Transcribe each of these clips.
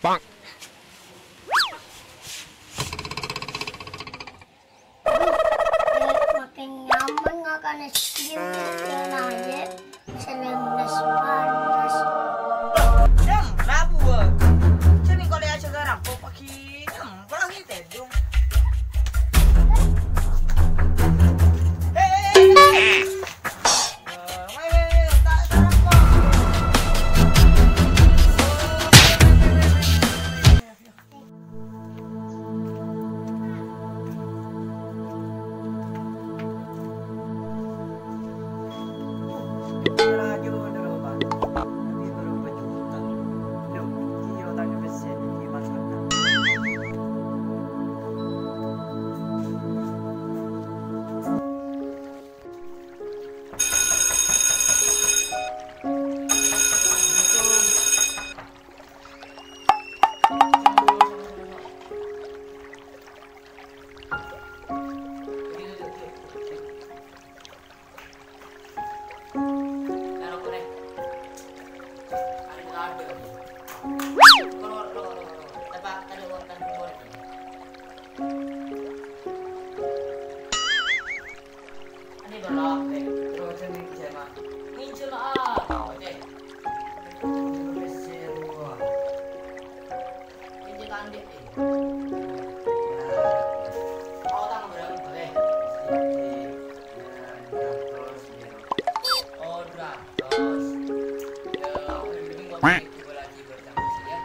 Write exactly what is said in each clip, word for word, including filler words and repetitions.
Bang. Aduh, eh, makin nyaman ngakan es krim, ya, aja. Sering panas. Dem, rabu, eh. Sini kau lihat sekarang, kau pagi nyampelang ini, Dong. Eh, eh, eh, eh. Ani bala, eh, terus ni saya mah. Nginjil ah, oke. Terus saya buat. Nginjil tanduk ni. Ya. Kau tang berapa, eh? Siji, ya, dua ratus, ya. Oh, dua ratus. Ya, aku ini kau lagi bertambah ya.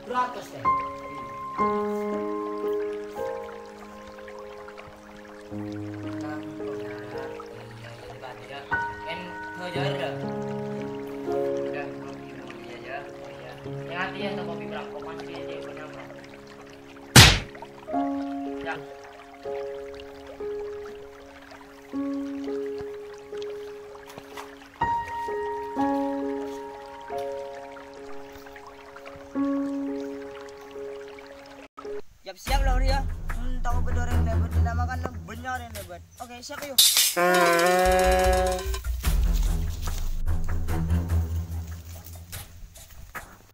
Beratus, ya? Yang hati yang kopi berangkok, masih aja punya berangkok. Ya. Siap-siap, Lor, ya. Entah apa dua orang lebat, dinamakan lo banyak orang lebat. Oke, siap, yuk.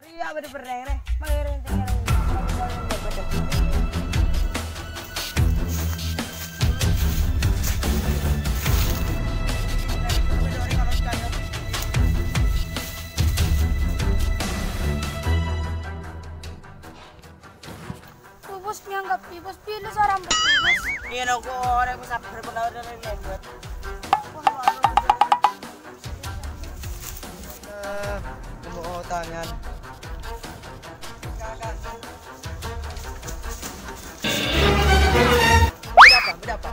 Iya, bener-bener, re. Pangeran tinggal. Bos, nyanggap, Bos, pilih seorang, Bos. Iya, no, kok orang sabar, pengawal dari lebat. Eh, tepuk tangan. Berapa? Berapa?